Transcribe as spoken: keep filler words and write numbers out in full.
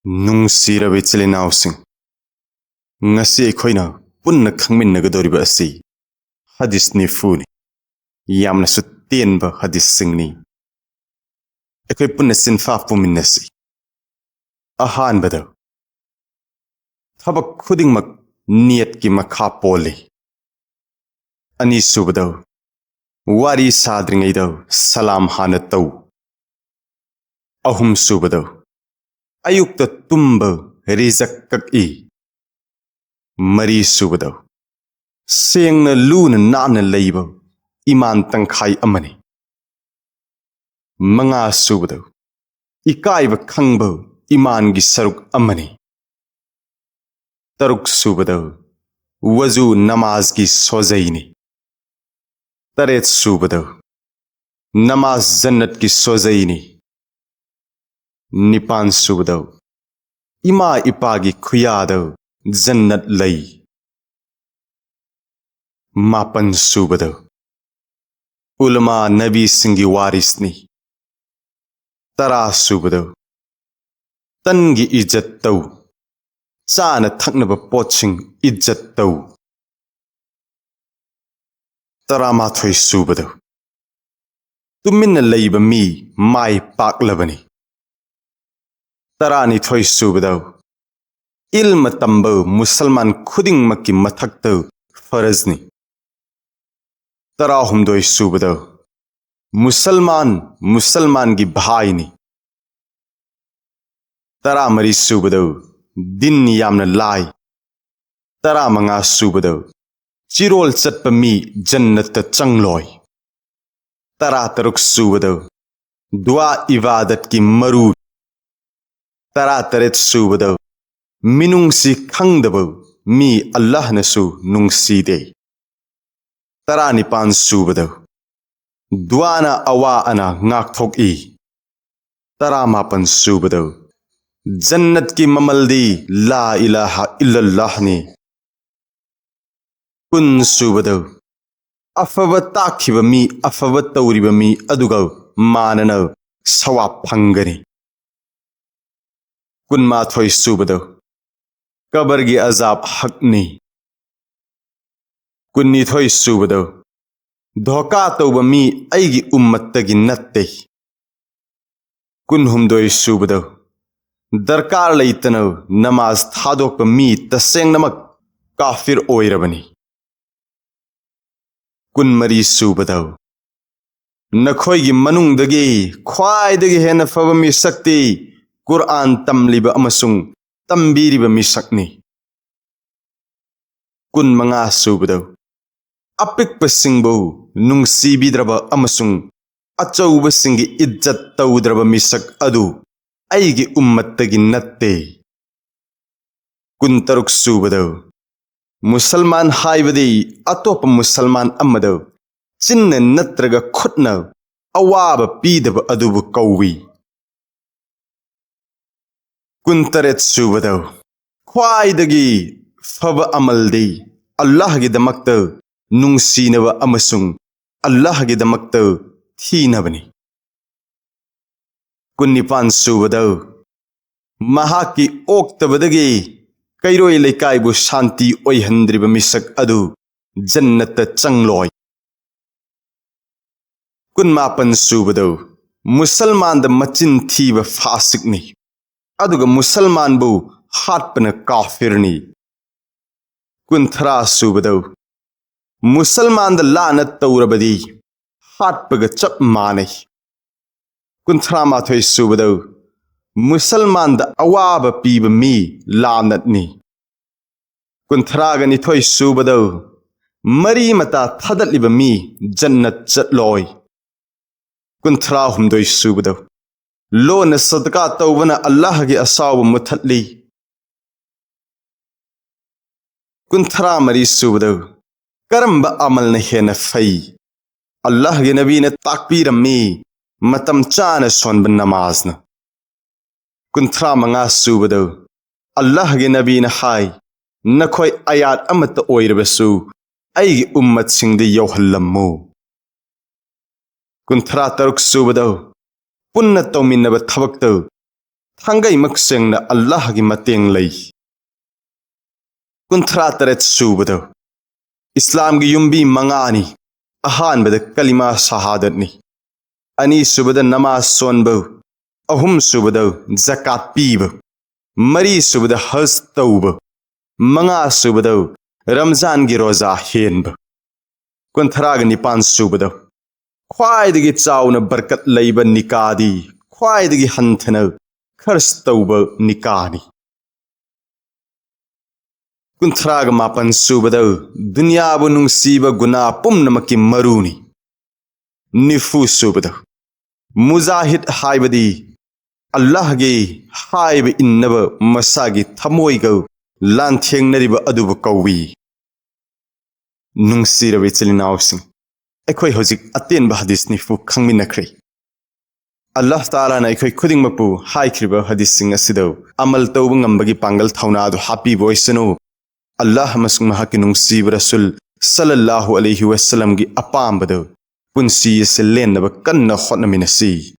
ꯅꯨꯡꯁꯤꯔꯕ ꯏꯆꯤꯜ ꯏꯅꯥꯎꯁꯤꯡ, ꯉꯁꯤ ꯑꯩꯈꯣꯏꯅ ꯄꯨꯟꯅ ꯈꯪꯃꯤꯟꯅꯒꯗꯧꯔꯤꯕ ꯑꯁꯤ ꯍꯗꯤꯁ ꯅꯤꯐꯨꯅꯤ꯫ ꯌꯥꯝꯅꯁꯨ ꯇꯦꯟꯕ ꯍꯗꯤꯁꯁꯤꯡꯅꯤ꯫ ꯑꯩꯈꯣꯏ ꯄꯨꯟꯅ ꯆꯤꯟꯐꯥ ꯄꯨꯃꯤꯟꯅꯁꯤ꯫ ꯑꯍꯥꯟꯕꯗ, ꯊꯕꯛ ꯈꯨꯗꯤꯡꯃꯛ ꯅꯤꯌꯠꯀꯤ ꯃꯈꯥ ꯄꯣꯜꯂꯤ꯫ ꯑꯅꯤꯁꯨꯕꯗ, ꯋꯥꯔꯤ ꯁꯥꯗ꯭ꯔꯤꯉꯩꯗ ꯁꯂꯥꯝ ꯍꯥꯟꯅ ꯇꯧ꯫ ꯑꯍꯨꯝꯁꯨꯕꯗ, ꯑꯌꯨꯛꯇ ꯇꯨꯝꯕ ꯔꯤꯖꯛ ꯀꯛꯏ꯫ ꯃꯔꯤꯁꯨꯕꯗ, ꯁꯦꯡꯅ ꯂꯨꯅ ꯅꯥꯟꯅ ꯂꯩꯕ ꯏꯃꯥꯟ ꯇꯪꯈꯥꯏ ꯑꯃꯅꯤ꯫ ꯃꯉꯥꯁꯨꯕꯗ, ꯏꯀꯥꯏꯕ ꯈꯪꯕ ꯏꯃꯥꯟꯒꯤ ꯁꯔꯨꯛ ꯑꯃꯅꯤ꯫ ꯇꯔꯨꯛꯁꯨꯕꯗ, ꯋꯖꯨ ꯅꯃꯥꯖꯒꯤ ꯁꯣꯖꯩꯅꯤ꯫ ꯇꯔꯦꯠꯁꯨꯕꯗ, ꯅꯃꯥꯖ ꯖꯟꯅꯠꯀꯤ ꯁꯣꯖꯩꯅꯤ꯫ ꯅꯤꯄꯥꯟꯁꯨꯕꯗ, ꯏꯃꯥ ꯏꯄꯥꯒꯤ ꯈꯨꯌꯥꯗ ꯖꯟꯅꯠ ꯂꯩ꯫ ꯃꯥꯄꯟꯁꯨꯕꯗ, ꯎꯂꯃꯥ ꯅꯕꯤꯁꯤꯡꯒꯤ ꯋꯥꯔꯤꯁꯅꯤ꯫ ꯇꯔꯥꯁꯨꯕꯗ, ꯇꯟꯒꯤ ꯏꯖꯠ ꯇꯧ, ꯆꯥꯅ ꯊꯛꯅꯕ ꯄꯣꯠꯁꯤꯡ ꯏꯖꯠ ꯇꯧ꯫ ꯇꯔꯥꯃꯥꯊꯣꯏꯁꯨꯕꯗ, ꯇꯨꯃꯤꯟꯅ ꯂꯩꯕ ꯃꯤ ꯃꯥꯏ ꯄꯥꯛꯂꯕꯅꯤ꯫ ꯇꯔꯥꯅꯤꯊꯣꯏꯁꯨꯕꯗ, ꯏꯜꯃ ꯇꯝꯕ ꯃꯨꯁꯜꯃꯥꯟ ꯈꯨꯗꯤꯡꯃꯛꯀꯤ ꯃꯊꯛꯇ ꯐꯔꯖꯅꯤ꯫ ꯇꯔꯥꯍꯨꯝꯗꯣꯏꯁꯨꯕꯗ, ꯃꯨꯁꯜꯃꯥꯟ ꯃꯨꯁꯜꯃꯥꯟꯒꯤ ꯚꯥꯏꯅꯤ꯫ ꯇꯔꯥꯃꯔꯤꯁꯨꯕꯗ, ꯗꯤꯟ ꯌꯥꯝꯅ ꯂꯥꯏ꯫ ꯇꯔꯥꯃꯉꯥꯁꯨꯕꯗ, ꯆꯤꯔꯣꯜ ꯆꯠꯄ ꯃꯤ ꯖꯟꯅꯠꯇ ꯆꯪꯂꯣꯏ꯫ ꯇꯔꯥꯇꯔꯨꯛꯁꯨꯕꯗ, ꯗꯨꯋꯥ ꯏꯕꯥꯗꯠꯀꯤ ꯃꯔꯨ꯫ ꯇꯔꯥꯇꯔꯦꯠꯁꯨꯕꯗ, ꯃꯤꯅꯨꯡꯁꯤ ꯈꯪꯗꯕ ꯃꯤ ꯑꯜꯂꯥꯍꯅꯁꯨ ꯅꯨꯡꯁꯤꯗꯦ꯫ ꯇꯔꯥꯅꯤꯄꯥꯟꯁꯨꯕꯗ, ꯗꯨꯋꯥꯅ ꯑꯋꯥ ꯑꯅꯥ ꯉꯥꯛꯊꯣꯛꯏ꯫ ꯇꯔꯥꯃꯥꯄꯟꯁꯨꯕꯗ, ꯖꯟꯅꯠꯀꯤ ꯃꯃꯜꯗꯤ ꯂꯥ ꯏꯂꯥꯍ ꯏꯜꯂꯜꯂꯥꯍꯅꯤ꯫ ꯀꯨꯟꯁꯨꯕꯗ, ꯑꯐꯕ ꯇꯥꯛꯈꯤꯕ ꯃꯤ, ꯑꯐꯕ ꯇꯧꯔꯤꯕ ꯃꯤ ꯑꯗꯨꯒ ꯃꯥꯟꯅꯅ ꯁꯋꯥꯕ ꯐꯪꯒꯅꯤ꯫ ꯀꯨꯟꯃꯥꯊꯣꯏ ꯁꯨꯕꯗ ꯀꯕꯔꯒꯤ ꯑꯖꯥꯕ ꯍꯛꯅꯤ꯫ ꯀꯨꯟꯅꯤꯊꯣꯏ ꯁꯨꯕꯗ ꯙꯣꯀꯥ ꯇꯧꯕ ꯃꯤ ꯑꯩꯒꯤ ꯎꯝꯃꯠꯇꯒꯤ ꯅꯠꯇꯦ꯫ ꯀꯨꯟꯍꯨꯝꯗꯣꯏ ꯁꯨꯕꯗ ꯗꯔꯀꯥꯔ ꯂꯩꯇꯅ ꯅꯃꯥꯖ ꯊꯥꯗꯣꯛꯄ ꯃꯤ ꯇꯁꯦꯡꯅꯃꯛ ꯀꯥꯐꯤꯔ ꯑꯣꯏꯔꯕꯅꯤ꯫ ꯀꯨꯟꯃꯔꯤ ꯁꯨꯕꯗ ꯅꯈꯣꯏꯒꯤ ꯃꯅꯨꯡꯗꯒꯤ ꯈ꯭ꯋꯥꯏꯗꯒꯤ ꯍꯦꯟꯅ ꯐꯕ ꯃꯤꯁꯛꯇꯤ ꯀꯨꯔꯑꯥꯟ ꯇꯝꯂꯤꯕ ꯑꯃꯁꯨꯡ ꯇꯝꯕꯤꯔꯤꯕ ꯃꯤꯁꯛꯅꯤ꯫ ꯀꯨꯟꯃꯉꯥ ꯁꯨꯕꯗ ꯑꯄꯤꯛꯄꯁꯤꯡꯕꯨ ꯅꯨꯡꯁꯤꯕꯤꯗ꯭ꯔꯕ ꯑꯃꯁꯨꯡ ꯑꯆꯧꯕꯁꯤꯡꯒꯤ ꯏꯖꯠ ꯇꯧꯗ꯭ꯔꯕ ꯃꯤꯁꯛ ꯑꯗꯨ ꯑꯩꯒꯤ ꯎꯝꯃꯠꯇꯒꯤ ꯅꯠꯇꯦ꯫ ꯀꯨꯟꯇꯔꯨꯛ ꯁꯨꯕꯗ ꯃꯨꯁꯜꯃꯥꯟ ꯍꯥꯏꯕꯗꯤ ꯑꯇꯣꯞꯄ ꯃꯨꯁꯜꯃꯥꯟ ꯑꯃꯗ ꯆꯤꯟꯅ ꯅꯠꯇ꯭ꯔꯒ ꯈꯨꯠꯅ ꯑꯋꯥꯕ ꯄꯤꯗꯕ ꯑꯗꯨꯕꯨ ꯀꯧꯏ꯫ ꯀꯨꯟꯇꯔꯦꯠ ꯁꯨꯕꯗ ꯈ꯭ꯋꯥꯏꯗꯒꯤ ꯐꯕ ꯑꯃꯜꯗꯤ ꯑꯜꯂꯥꯍꯒꯤꯗꯃꯛꯇ ꯅꯨꯡꯁꯤꯅꯕ ꯑꯃꯁꯨꯡ ꯑꯜꯂꯥꯍꯒꯤꯗꯃꯛꯇ ꯊꯤꯅꯕꯅꯤ꯫ ꯀꯨꯟꯅꯤꯄꯥꯟ ꯁꯨꯕꯗ ꯃꯍꯥꯛꯀꯤ ꯑꯣꯛꯇꯕꯗꯒꯤ ꯀꯩꯔꯣꯏ ꯂꯩꯀꯥꯏꯕꯨ ꯁꯥꯟꯇꯤ ꯑꯣꯏꯍꯟꯗ꯭ꯔꯤꯕ ꯃꯤꯁꯛ ꯑꯗꯨ ꯖꯟꯅꯠꯇ ꯆꯪꯂꯣꯏ꯫ ꯀꯨꯟꯃꯥꯄꯟ ꯁꯨꯕꯗ ꯃꯨꯁꯜꯃꯥꯟꯗ ꯃꯆꯤꯟ ꯊꯤꯕ ꯐꯥꯁꯤꯛꯅꯤ, ꯑꯗꯨꯒ ꯃꯨꯁꯜꯃꯥꯟꯕꯨ ꯍꯥꯠꯄꯅ ꯀꯥꯐꯤꯔꯅꯤ꯫ ꯀꯨꯟꯊ꯭ꯔꯥ ꯁꯨꯕꯗ ꯃꯨꯁꯜꯃꯥꯟꯗ ꯂꯥꯟꯅ ꯇꯧꯔꯕꯗꯤ ꯍꯥꯠꯄꯒ ꯆꯞ ꯃꯥꯟꯅꯩ꯫ ꯀꯨꯟꯊ꯭ꯔꯥ ꯃꯥꯊꯣꯏ ꯁꯨꯕꯗ ꯃꯨꯁꯜꯃꯥꯟꯗ ꯑꯋꯥꯕ ꯄꯤꯕ ꯃꯤ ꯂꯥꯟꯅꯠꯅꯤ꯫ ꯀꯨꯟꯊ꯭ꯔꯥꯒ ꯅꯤꯊꯣꯏ ꯁꯨꯕꯗ ꯃꯔꯤ ꯃꯇꯥ ꯊꯥꯗꯠꯂꯤꯕ ꯃꯤ ꯖꯟꯅꯠ ꯆꯠꯂꯣꯏ꯫ ꯀꯨꯟꯊ꯭ꯔꯥ ꯍꯨꯝꯗꯣꯏ ꯁꯨꯕꯗ ꯂꯣꯟꯅ ꯁꯗꯀꯥ ꯇꯧꯕꯅ ꯑꯜꯂꯥꯍꯒꯤ ꯑꯁꯥꯎꯕ ꯃꯨꯊꯠꯂꯤ꯫ ꯀꯨꯟꯊ꯭ꯔꯥ ꯃꯔꯤ ꯁꯨꯕꯗ ꯀꯔꯝꯕ ꯑꯃꯜꯅ ꯍꯦꯟꯅ ꯐꯩ? ꯑꯜꯂꯥꯍꯒꯤ ꯅꯕꯤꯅ ꯇꯥꯛꯄꯤꯔꯝꯃꯤ, ꯃꯇꯝ ꯆꯥꯅ ꯁꯣꯟꯕ ꯅꯃꯥꯖꯅ꯫ ꯀꯨꯟꯊ꯭ꯔꯥ ꯃꯉꯥ ꯁꯨꯕꯗ ꯑꯜꯂꯥꯍꯒꯤ ꯅꯕꯤꯅ ꯍꯥꯏ, ꯅꯈꯣꯏ ꯑꯌꯥꯠ ꯑꯃꯠꯇ ꯑꯣꯏꯔꯕꯁꯨ ꯑꯩꯒꯤ ꯎꯝꯃꯠꯁꯤꯡꯗ ꯌꯧꯍꯜꯂꯝꯃꯨ꯫ ꯀꯨꯟꯊ꯭ꯔꯥ ꯇꯔꯨꯛ ꯁꯨꯕꯗ ꯄꯨꯟꯅ ꯇꯧꯃꯤꯟꯅꯕ ꯊꯕꯛꯇ ꯊꯥꯡꯒꯩꯃꯛ ꯁꯦꯡꯅ ꯑꯜꯂꯥꯍꯒꯤ ꯃꯇꯦꯡ ꯂꯩ꯫ ꯀꯨꯟꯊ꯭ꯔꯥ ꯇꯔꯦꯠ ꯁꯨꯕꯗ, ꯏꯁꯂꯥꯝꯒꯤ ꯌꯨꯝꯕꯤ ꯃꯉꯥꯅꯤ꯫ ꯑꯍꯥꯟꯕꯗ ꯀꯂꯤꯃꯥ ꯁꯍꯥꯗꯠꯅꯤ, ꯑꯅꯤꯁꯨꯕꯗ ꯅꯃꯥꯖ ꯁꯣꯟꯕ, ꯑꯍꯨꯝꯁꯨꯕꯗ ꯖꯀꯥꯠ ꯄꯤꯕ, ꯃꯔꯤꯁꯨꯕꯗ ꯍꯖ ꯇꯧꯕ, ꯃꯉꯥꯁꯨꯕꯗ ꯔꯝꯖꯥꯟꯒꯤ ꯔꯣꯖꯥ ꯍꯦꯟꯕ꯫ ꯀꯨꯟꯊ꯭ꯔꯥꯒ ꯅꯤꯄꯥꯟ ꯁꯨꯕꯗ, ꯈ꯭ꯋꯥꯏꯗꯒꯤ ꯆꯥꯎꯅ ꯕꯔꯀꯠ ꯂꯩꯕ ꯅꯤꯀꯥꯗꯤ ꯈ꯭ꯋꯥꯏꯗꯒꯤ ꯍꯟꯊꯅ ꯈꯔꯆ ꯇꯧꯕ ꯅꯤꯀꯥꯅꯤ꯫ ꯀꯨꯟꯊ꯭ꯔꯥꯒ ꯃꯥꯄꯟ ꯁꯨꯕꯗ, ꯗꯨꯅꯤꯌꯥꯕꯨ ꯅꯨꯡꯁꯤꯕ ꯒꯨꯅꯥ ꯄꯨꯝꯅꯃꯛꯀꯤ ꯃꯔꯨꯅꯤ꯫ ꯅꯤꯐꯨ ꯁꯨꯕꯗ, ꯃꯨꯖꯥꯍꯤꯗ ꯍꯥꯏꯕꯗꯤ ꯑꯜꯂꯥꯍꯒꯤ ꯍꯥꯏꯕ ꯏꯟꯅꯕ ꯃꯁꯥꯒꯤ ꯊꯃꯣꯏꯒ ꯂꯥꯟꯊꯦꯡꯅꯔꯤꯕ ꯑꯗꯨꯕꯨ ꯀꯧꯏ꯫ ꯅꯨꯡꯁꯤꯔꯕ ꯏꯆꯤꯜ ꯏꯅꯥꯎꯁꯤꯡ, ꯑꯩꯈꯣꯏ ꯍꯧꯖꯤꯛ ꯑꯇꯦꯟꯕ ꯍꯗꯤꯁ ꯅꯤꯐꯨ ꯈꯪꯃꯤꯟꯅꯈ꯭ꯔꯦ꯫ ꯑꯜꯂꯥꯍ ꯇꯥꯂꯥꯅ ꯑꯩꯈꯣꯏ ꯈꯨꯗꯤꯡꯃꯛꯄꯨ ꯍꯥꯏꯈ꯭ꯔꯤꯕ ꯍꯗꯤꯁꯁꯤꯡ ꯑꯁꯤꯗ ꯑꯃꯜ ꯇꯧꯕ ꯉꯝꯕꯒꯤ ꯄꯥꯡꯒꯜ ꯊꯧꯅꯥ ꯑꯗꯨ ꯍꯥꯞꯄꯤꯕ ꯑꯣꯏꯁꯅꯨ꯫ ꯑꯜꯂꯥꯍ ꯑꯃꯁꯨꯡ ꯃꯍꯥꯛꯀꯤ ꯅꯨꯡꯁꯤꯕ ꯔꯁꯨꯜ ꯁꯜꯂꯜꯂꯥꯍꯨ ꯑꯂꯩꯍꯤ ꯋꯁꯜꯂꯝꯒꯤ ꯑꯄꯥꯝꯕꯗ ꯄꯨꯟꯁꯤ ꯑꯁꯤ ꯂꯦꯟꯅꯕ ꯀꯟꯅ ꯍꯣꯠꯅꯃꯤꯟꯅꯁꯤ꯫